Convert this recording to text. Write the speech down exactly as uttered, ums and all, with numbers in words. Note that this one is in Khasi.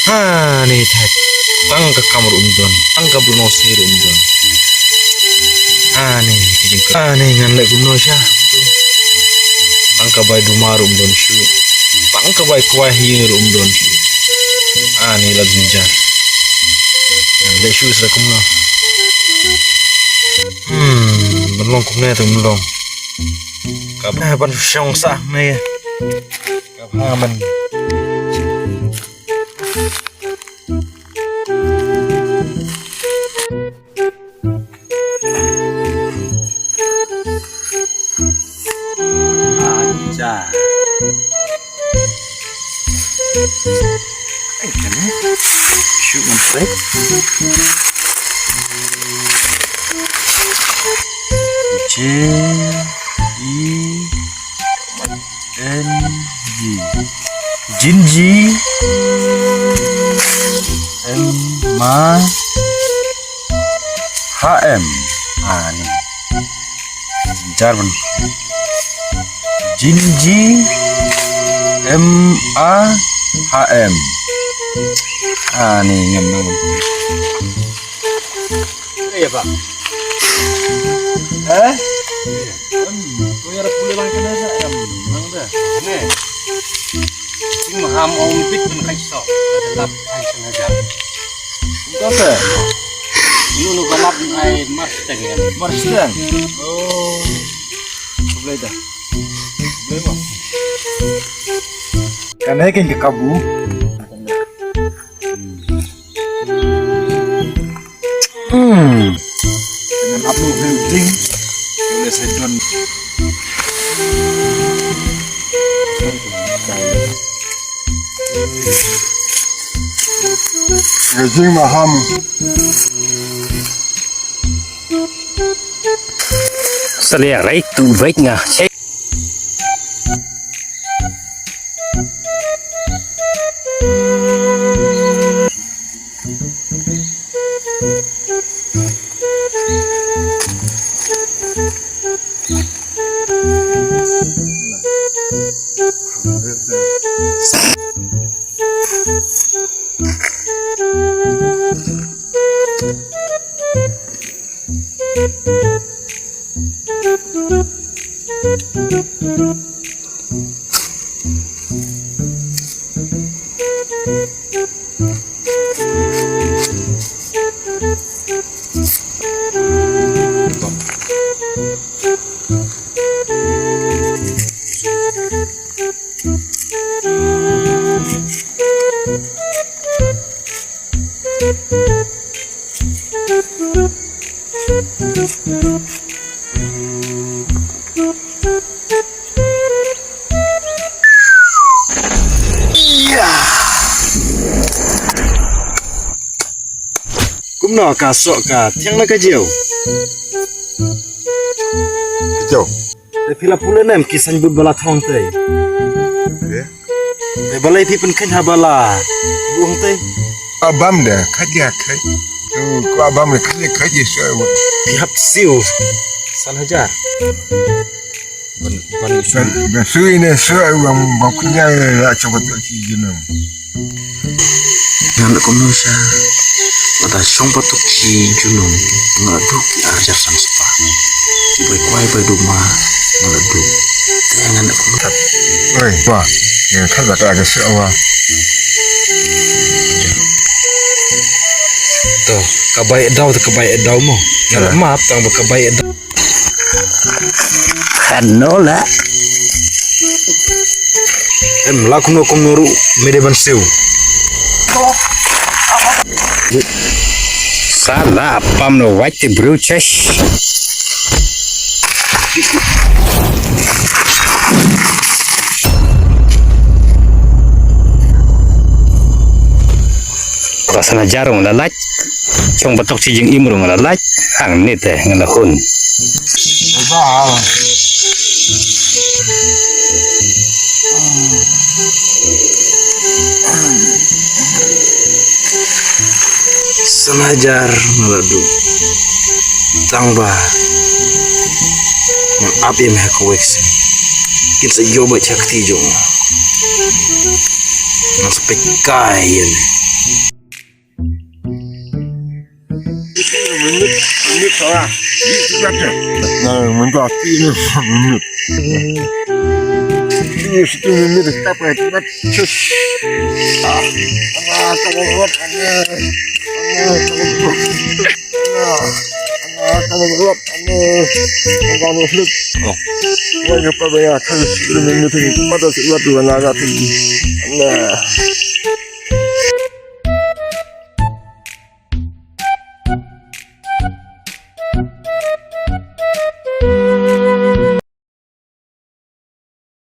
Ani thait. Tang ka kam ruh um don. Tang ka buno sni ruh um don. Ani ki jingkyrpad. Ani ngan leh kumno sha. Tang ka bai duma ruh um don shuh. Tang ka bai kwai hi ruh um don shuh. Ani la jynjar. Ngan leh shuh sa kumno. Hmm, ban long kumne te ban long. Ka ba ban shong sa ne. Ka ba man. Acha. Ai, kane. Shoot one strike. J E N G. Jinji. M ma. H M. Ah, ni. Jar ban. Jinji. M A H M. Ah, ni ngam ngam. Iya, Pak. Eh? Em, ko yara pule lang kena sa, em, lang da. Ne. Sing maham ong pit pun kai so. Ada lap ai sengaja. Ko sa? Lu lu galap ai Mustang ya. Mustang. Oh. Boleh dah. Boleh, Pak. Kan hai kan ke kabu. Hmm. Dengan upload building, boleh saya don. Building maham. Salia rai tu baik ngah. Kumno ka soh ka thiang na ka jeu. Ka jeu. Te phi la pule nem ki saiñ bud ba la thong te. Eh? Te balei phi pynkheiñ ha ba la buh te. Abam de, khat ya khat. Tu, ko abam de, khat ya khat ya so. Phi hap siew san hajar. Ban, ban sui. Ban, ban sui ne, sui, ban, ban kunya, la, chong patok ki junum. Ngan da kumno sha. Lada chong patok ki junum. Nga duk ki ar hajar san spah. Ki bai kwai bai duma. Nga duk. Te ngan da kumno. Oi, wa. Ngan khat da ka sui wa. To, ka bai daw, to ka bai daw mo. Nga da map, tang ba ka bai daw. Khano la. Em la kumno kumno ruh me dei ban siew. Sala pam no wait te bru chesh. Ka san hajar nga la lait. Chong patok chi jingim ruh nga la lait. Hangne te nga la hun. San hajar nga la duk. Tang ba ngan ap ïa me ha ka wei ka sien. Kin sa ïoh beit ha kti jong nga. Spek kai ïa ni. Minit, minit salah. Nah, minit kaki ni. Minit. Ini satu minit tak pernah cepat. Ah, ah, tak kuat, ah. Ah, tak kuat. Ah, ah, tak kuat, ah. Abang Muslim. Oh. Wah, apa bayar? Kalau minit ini pada satu dua larat ini. Nah.